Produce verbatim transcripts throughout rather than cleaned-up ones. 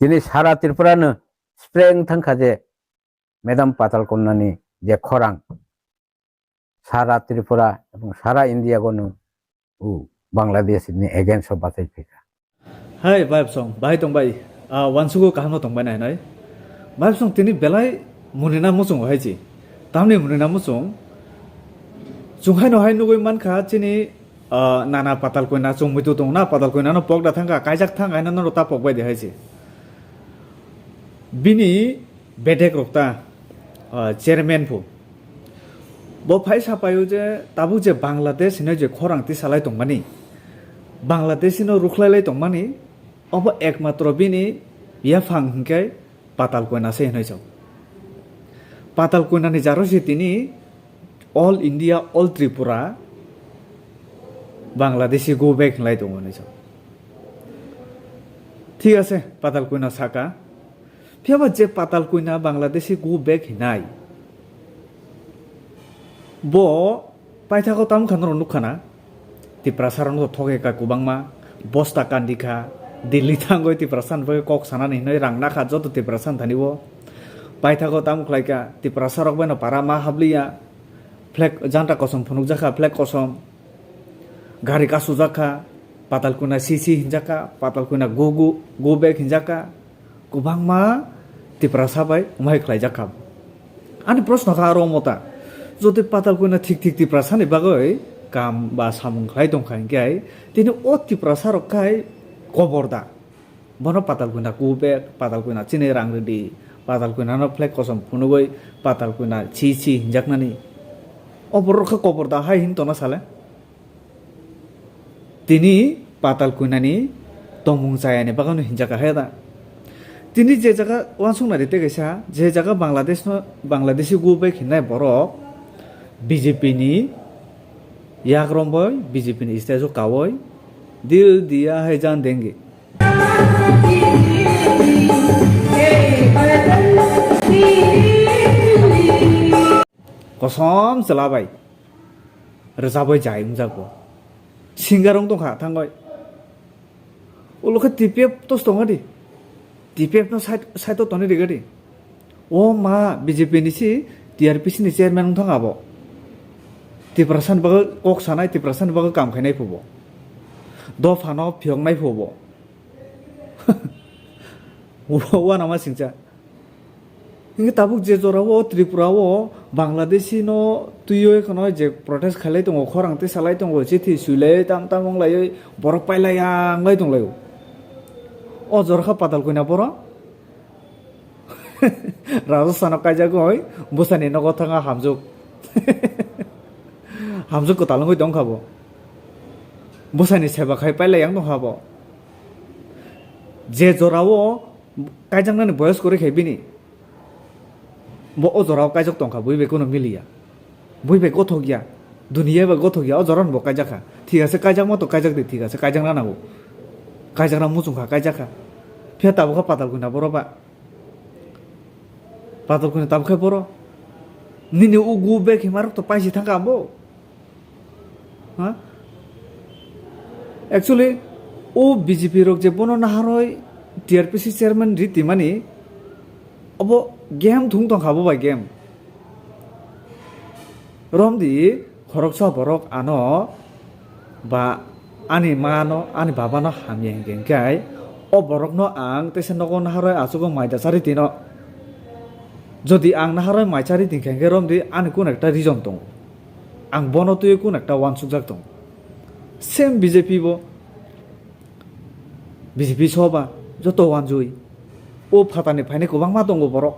Tini sara Tripura no spreng thangkha je Madam Patal Kanya ni je khorang sara Tripura ebong sara India gono o Bangladesh ni against o bachai phaikha. Hai, bai bosong, bai tong bai. Ah, wansugo kaham no tong bai nai nai. Bai bosong tini belai munina muchung hai chi. Tamni munina muchung. Chung hai no hai nugui mankha chini, ah, nana Patal Kanya chung muitu tong na Patal Kanya no pok da thangkha, kaijak thang hai no no ta pok bai de hai chi. Bini bedek rok ta, ah, chairman pho. Bo phai sapaio je tabuk je Bangladesh hinwi je khorang tisalai tongmani, Bangladesh no rukhlailai tongmani, obo ekmatro bini yaphang hinkhe Patal Kanya se hinwi chao. Patal Kanya ni jaro se tini All India, All Tripura, Bangladeshi go back hinlai tongo hinwi chao. Thik ase, Patal Kanya saka, Phiya ba je Patal Kanya Bangladeshi go back hinai, bo paithago tamo kha norok nukha na, Tiprasa rok no thok kha kwbangma, bosta kandi kha, Delhi thangwi Tiprasa ni bagwi kok sanani hinwi rang nakha joto Tiprasa ni thani o. Paithago tamo khlai kha, Tiprasa rok bai no para ma habliya, flag janta kosom phunukjak kha, flag kosom. Gari kasujak kha, Patal Kanya C C hinjak kha, Patal Kanya go, go, go back hinjak kha, kwbangma Tiprasa bai wngmai khlaijak kha. Ani proshno kha aro omo ta, jodi Patal Kanya thik thik Tiprasa ni bagwi kam ba samung khlai tong kha hinkhe, tini o Tiprasa rok khai kobor da? Bono Patal Kanya kubek, Patal Kanya chini rang rwdi, Patal Kanya no flag kosom phunugwi, Patal Kanya chi chi hinjaknani. O borok khe kobor da hai hin tongna sale? Tini Patal Kanya ni tongmung chayani bagwi hinjak kha da? Tini je jaga uansuk nai rite kaisa, je jaga Bangladesh no, Bangladeshi kubek hinnai borok B J P ni yak romwi B J P ni stage o kawi, "Dil diya hai jaan denge." Kosom chwla bai rwchapwi jai wngjak bo. Singer wng tongkha thangwi. Ulo khe T P F tos tongkha di. T P F no side, side o tonwi rwgadi. O ma, B J P ni si T R P C ni chairman wng thang abo. Tiprasa ni bagwi kok sanai, Tiprasa ni bagwi kam khainai phubo. Dopha no phiyoknai phubo. Uanama singcha. Hingke tabuk je jora o Tripura o Bangladeshi no twiwi kheno je protest khailai tongo, khorang tei salai tongo, chithi suilai tam tam wnglaiwi borok pailai ya wnglai tonglaio. O jora kha Patal Kanya boro Rajasthan o kaijagwi bwsani nogo thangkha hamjwk. Hamjwk kwtal wngwi tongkha bo. Bwsani seba khai pailai yang tongkha bo. Je jora o kaijaknani boyos kwrwi khe bini. Bo o jora o kaijak tongkha, bui bai kono miliya. Bui bai gothok ya. Duniya bai gothok ya, o jora no bo kaijak kha. Thik ase, kaijakma to kaijak di, thik ase, kaijakna nango. Kaijakna muchung kha, kaijak kha. Phiya tabuk kha Patal Kanya boro ba. Patal Kanya tabuk khe boro. Nini ugu bek himarok to paisi thangkha abo. Ha? Actually, o B J P rok je bono naharoi T R P C chairman ri timani, obo game thung tongkha bo bai game. Romdi khoroksa borok ano ba ani mano, ani babano hamya hinkhe hinkhe o borokno ang teisa nogo naharoi achugo mai da chari tino. Jodi ang naharoi mai chari tinkha hinkhe romdi ani kun ekta reason tongo. Ang bono twiwi kun ekta uansukjak tongo. Same B J P bo, B J P soba joto uansui. O phatani phainai kwbangma tongo borok.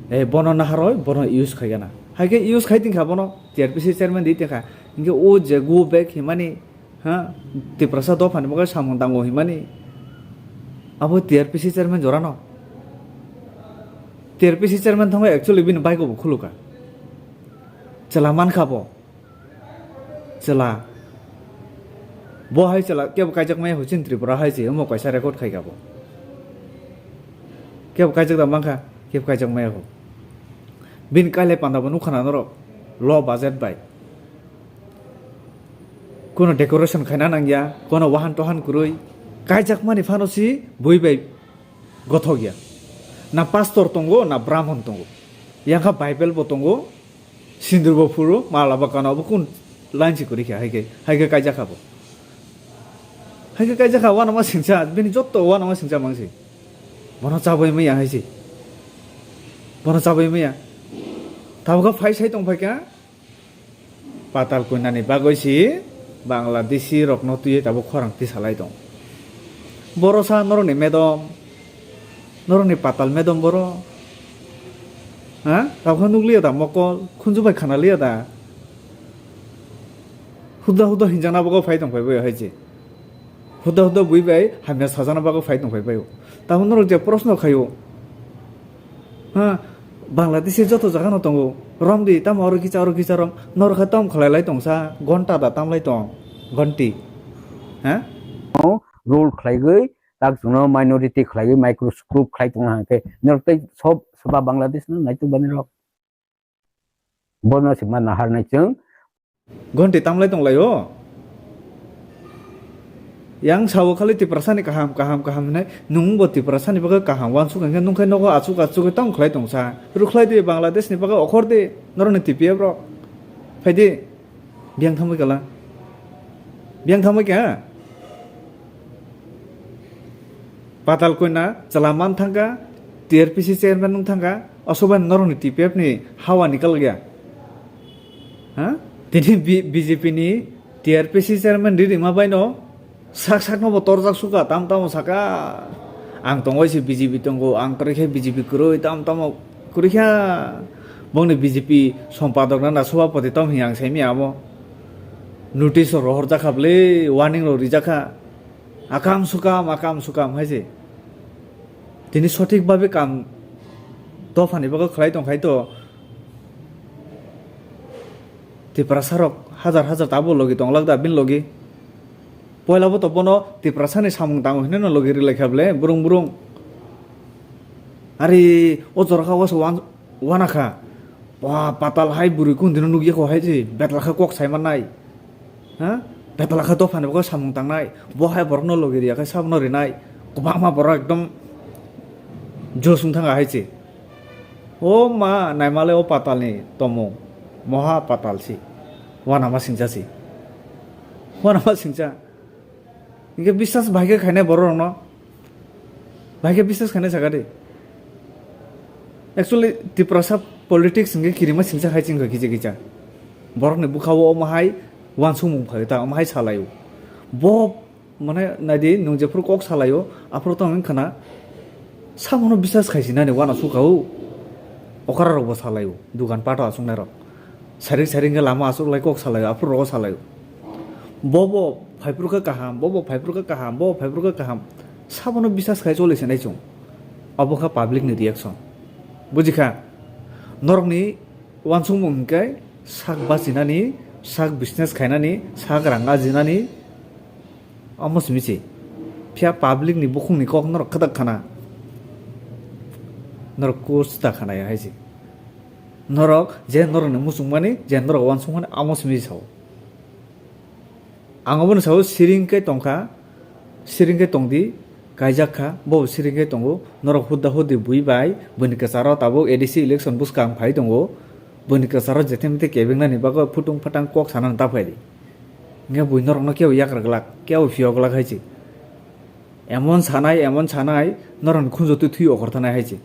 Eh, bono naharoi, bono use khaigana. Haikhe use khai tinkha bono, T R P C chairman di tinkha. Hinkhe o je go back himani, ha, Tiprasa dophani bagwi samung tango himani. Abo T R P C chairman jorano. T R P C chairman thango actually bini bike bo khuluka. Chwla mankha bo. Chwla. Bo hai chwla kebo kaijak maya ho chini Tripura hai se, omo kaisa record khai kha bo. Kebo kaijak da mankha, kebo kaijak maya ho. Bini kailai panda bo nukha na norok, low budget bai. Kono decoration khaina nangya, kono wahan tohan kwrwi. Kaijakmani phano si bui bai Gothok ya. Na pastor tongo, na brahmon tongo. Yang kha Bible bo tongo, sindur bo phuru, mala bo kano, bo kun line si kwrwi kha, hai khe, hai khe kaijak kha bo. Hai khe kaijak kha, uanama singcha, bini jotto uanama singcha mangsi. Bono chabai maya hai si. Bono chabai maya. Tabukha phai sai tong phai kha. Patal Konyani bagwi si Bangladeshi rokno twiwi tabuk khorang tisalai tong. Boro sa norokni medom, norokni patal medom boro. Ha? Tabukha nukliya da mokol, khunju bai khanaliya da. Huda huda hinjakna bagwi phai tong phai bai hai je. Huda huda bui bai hamya sajana bagwi phai tong phai bai. Tabuk norok je proshno khaio. Ha, Bangladeshi joto jaga no tongo. Romdi, tamo oro kicha, oro kicha rom. Norok khe tom khlai lai tong sa, gonta da tam lai tong. Gonti. Ha? Rule khlaigwi, tak chwngno minority khlaigwi, microscope khlai tong hang khe. Norok tei sob, soba Bangladesh no naituk bani rok. Bono se ma nahar nai chwng. Gonti tamlai tong lai o. Yang sao khali Tiprasani kaham, kaham, kaham hinai. Nwng bo Tiprasani bagwi kaham. Wansuk hwnkhe nwng khai nogo achuk, achuk khe tong khlai tong sa. Rukhlai di Bangladesh ni bagwi okhor di. Norokni T P F rok. Phai di. Biyang thamwi kala. Biyang thamwi kha. Patal Konyana chwla man thangkha, T R P C chairman wng thangkha, osobai norokni T P F ni hawa ni kalgya. Ha? Tini B-, B J P ni T R P C chairman riri ma baino sak sak no bo torjak suka, tam tamo saka. Ang tongoi se B J P tongo, ang kwrwi khe B J P kwrwi, tam tamo kwrwi kha. Bongni B J P sompadok na, na subhapati tong hi ang saimi amo. Notice rohor jakha bwle, warning rok rijak kha. Akam sukam, akam sukam hai se. Tini sothik babe kam dophani bagwi khlai tong khai to. Tiprasa rok hajar hajar tabo logi tong lak da bin logi. Poila bo to bono Tiprasa ni samung tango hinwi no logi rilai kha bwle, burung burung. Ari o jora kha wasa wan-, wana kha. Ba, patal hai bwrwi kun dino nukya kho hai se, betla khe kok sai mannai. Ha? Betla khe dophani bagwi samung tangnai. Bo hai borokno logi riya khe sabono rinai. Kwbangma borok ekdom josh wng thanga hai se. O ma, naimale o patalni tomung. Moha patal si. Wanama singcha si. Wanama singcha. Hinkhe biswas bahai khe khainai borok rokno. Bahai khe biswas khainai jaga de. Actually, Tiprasa politics hinkhe kirima singcha hai chingkha kicha kicha. Borokni bwkhao omo hai wansukmung phaio ta, omo hai salaio. Bo, mane, naidi, nwng jephuru kok salaio, aphuru tong wngkha na, sabono biswas khaisinani wana sukha o. Okra rokbo salaio, dugan pato achuknai rok. Sarik sarik khe lama achuk lai kok salaio, aphuru rogo salaio. Bo bo phaiphuru khe kaham, bo bo phaiphuru khe kaham, bo bo phaiphuru khe kaham. Sabono biswas khai choli se nai chwng. Abo kha public ni reaction. Buji kha? Norokni wansukmung hinkhe sak bachinani, sak business khainani, sak rang ajinani, omo simi se. Phiya public ni bukhung ni kok norok khwtak khana. Norok kusta khana ya hai se. Norok je norokni muchungmani, je norok wansukmani, amo simi sao. Ang obono sao, siring khe tongkha, siring khe tongdi, kaijak kha, bo siring khe tongo. Norok hudda huddi bui bai, buini kwcharo tabuk A D C election bwskang phai tongo. Buini kwcharo jete mete kebeng nani bagwi phutung phatang kok sanani ta phaidi. Hinkhe bui norokno kebo yakra glak, kebo phiyok glak hai se. Emon sanai, emon sanai, norokni khunjo twi thwi okhor thanai hai se.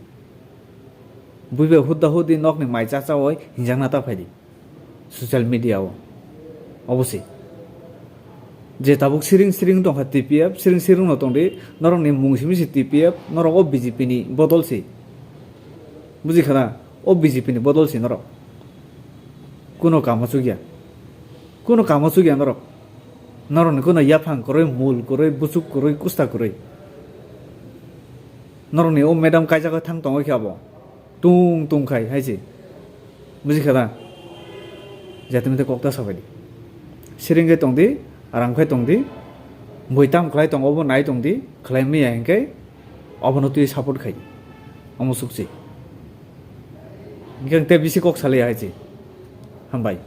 Bui bai hudda huddi nokni mai cha chawi hinjakna ta phaidi. Social media o. Obo se. Je tabuk siring siring tongkha T P F, siring siring no tongdi, norokni mung simi se T P F, norok o B J P ni bodol se. Buji kha na? O B J P ni bodol se norok. Kuno kamo chukya. Kuno kamo chukya norok. Norokni kuno yaphang kwrwi, mul kwrwi, buchuk kwrwi, kusta kwrwi. Norokni o madam kaijagwi thang tongwi khe abo. Tung tung khai hai se. Buji kha da? Jatini tei kok ta sabaidi. Siring khe tongdi, aram khe tongdi. Bui tam khlai tongo bo nai tongdi. Khlai maya hinkhe obono twi support khai di. Omo sukchi. Hinkhe ang tei bisi kok salai hai se. Hambai.